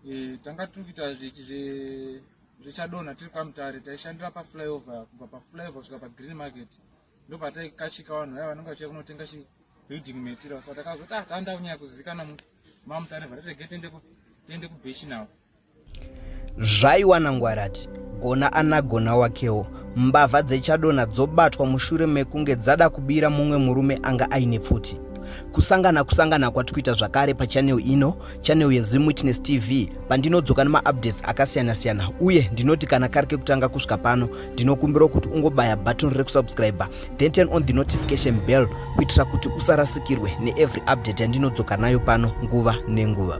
E, tanga tiri kuita zvechadonha tiri kwamutare, taishandira paflyover, kubva paflyover kusvika pagreen market, ndopataikachika vanhu vaya vanenge vachiuya kunotenga building material. Saka takazoti ah, tanda kunyanya kuzikana mamutare, vatatege tiende kubechi now. Zvaiwana ngwarati gona anagona wakewo. Mbavha dzechadonha dzobatwa mushure mekunge dzada kubira mumwe murume anga aine pfuti. Kusangana kusangana kwatikuita zvakare pachannel ino, channel yeZim Witness TV, pandinodzoka nemaupdates akasiyana-siyana, uye ndinoti kana kari kekutanga kusvika pano, ndinokumbirawo kuti ungobaya button rekusubscribe, then turn on the notification bell kuitira kuti usarasikirwe neevery update yandinodzoka nayo pano nguva nenguva.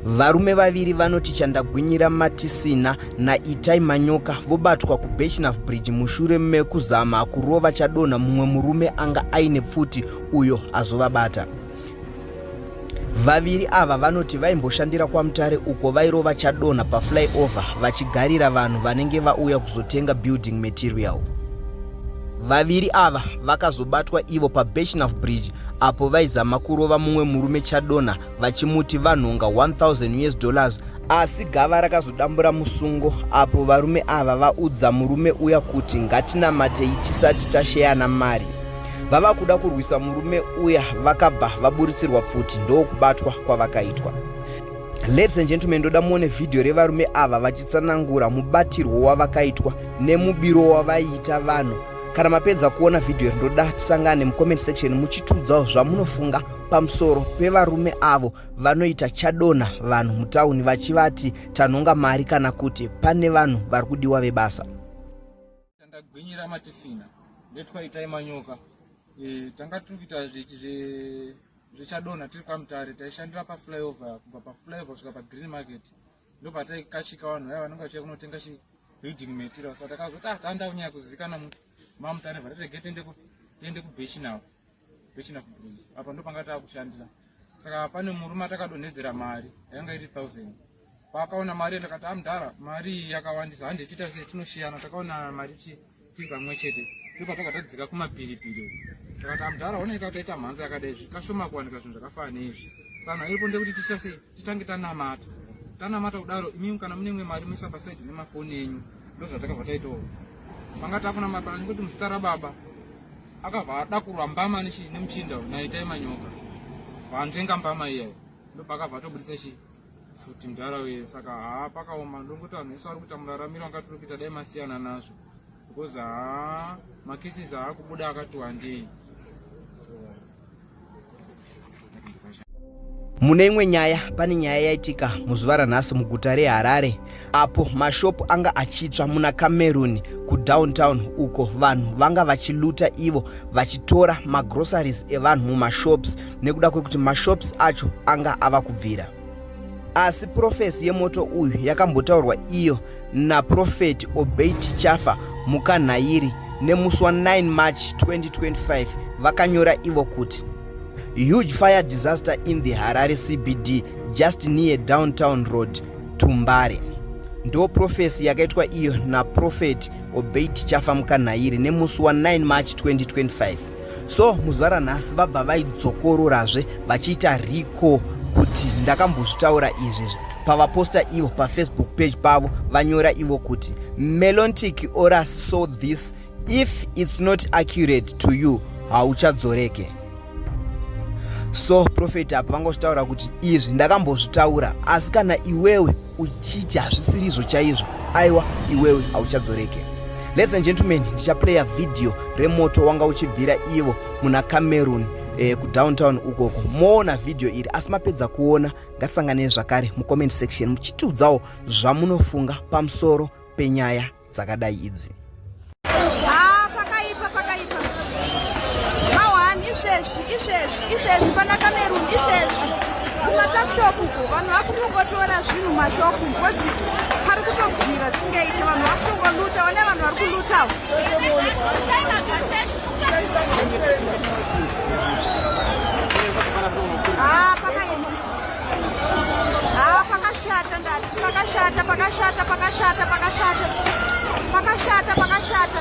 Varume vaviri vanoti Chandagwinyira Matisina naItai Manyoka vobatwa kuBirchenough Bridge mushure mekuzama kurova chadonha mumwe murume anga aine pfuti uyo azovabata. Vaviri ava vanoti vaimboshandira kwaMutare uko vairova chadonha paflyover vachigarira vanhu vanenge vauya kuzotenga building material. Vaviri ava vakazobatwa ivo paBirchenough Bridge apo vaizama kurova mumwe murume chadonha vachimuti vanhonga 1000 US dollars, asi gava rakazodambura musungo apo varume ava vaudza murume uya kuti ngatinamatei tisati tasheyana mari. Vava kuda kurwisa murume uya vakabva vaburitsirwa pfuti ndokubatwa kwavakaitwa. Ladies and gentlemen, ndoda muone vhidhiyo revarume ava vachitsanangura mubatirwo wavakaitwa nemubiro wavaiita vanhu. Kana mapedza kuona vhidhiyo iri, ndoda tisangane mucomment section muchitiudzawo zvamunofunga pamusoro pevarume avo vanoita chadonha vanhu mutauni vachivati tanhonga mari kana kuti pane vanhu vari kudiwa vebasa. Tandagwinyira matifina ndetwaitai manyoka. E, tanga tiri kuita zvechadonha tiri kwamutare, taishandira paflyover, kubva paflyover kusvika pagreen market, ndopataikachika vanhu vaya vanenge vachiuya kunotenga building material. Saka takazoti ah, tanda kunyanya kuzikana mamutare, vatatege tiende kubechi now, Birchenough Bridge apa ndopanga taakushandira. Saka pane murume atakadonhedzera mari yanga iri 1000. Paakaona mari ndakati amdhara, ah, mari iyi yakawandisa, hande tiita sei, tinoshiyana. Takaona mari tiri pamwe chete, ndopataka tadzika kumapiripiri. Takati amdhara, oneka taita mhanza yakadai, zvikashoma kuwanika zvinhu zvakafanana neizvi. Saka iripo ndekuti tiita sei, titange tanamata. Tanamata kudaro, imimi kana mune imwe mari muisa pasaidi nemafoni enyu. Ndozvatakabva taitawo. Panga takuna mabara nekuti muzita rababa akabva adakurwa mbama nemuchinda naitai manyoka, vanzvenga mbama iyayo, ndopakabva atobudisa chi futi mudhara uye. Saka haa, pakaoma. Ndongoti vanhu vese vari kuita muraramiro anga tiri kuita, dai masiyana nazvo, because haa, macases aakubuda akati wandei. Mune imwe nyaya, pane nyaya yaitika muzuva ranhasi muguta reHarare apo mashopu anga achitsva muna Cameroon kudowntown, uko vanhu vanga vachiluta ivo vachitora magroceries evanhu mumashops nekuda kwekuti mashops acho anga ava kubvira. Asi profesi yemoto uyu yakambotaurwa iyo naProfeti Obey Tichafa Mukanhairi nemusi wa9 March 2025. Vakanyora ivo kuti huge fire disaster in the Harare CBD just near downtown road Tumbare. Ndo profesi yakaitwa iyo naProfeti Obey Tichafa Mukanhairi nemusi wa9 March 2025. So muzuva ranhasi vabva vaidzokororazve vachiita recall kuti ndakambozvitaura izvi. Pavaposta ivo pafacebook page pavo, vanyora ivo kuti Melontic oras saw this, if it's not accurate to you hauchadzoreke. So prophet apa vangozvitaura kuti izvi ndakambozvitaura, asi kana iwewe uchiti hazvisiri izvo chaizvo, aiwa, iwewe hauchadzoreke. Ladies and gentlemen, ndichaplaya video remoto wanga uchibvira ivo muna Cameroon kudowntown ukoko. Moona vhidhiyo iri, asi mapedza kuona, ngatisanganei zvakare mucomment section muchitiudzawo zvamunofunga pamusoro penyaya dzakadai idzi. Ah, pakaipa, pakaipa. Mahwani izvezvi, izvezvi, izvezvi pana Cameroon izvezvi. Kumatakshop uko vanhu vakutongotora zvinhu mashopu because pari kutobvira singaite, vanhu vakutongoluta, vane vanhu vari kulutawo. Ah, pakaipa. Ah, pakashata ndati, pakashata, pakashata, pakashata, pakashata. Pakashata, pakashata.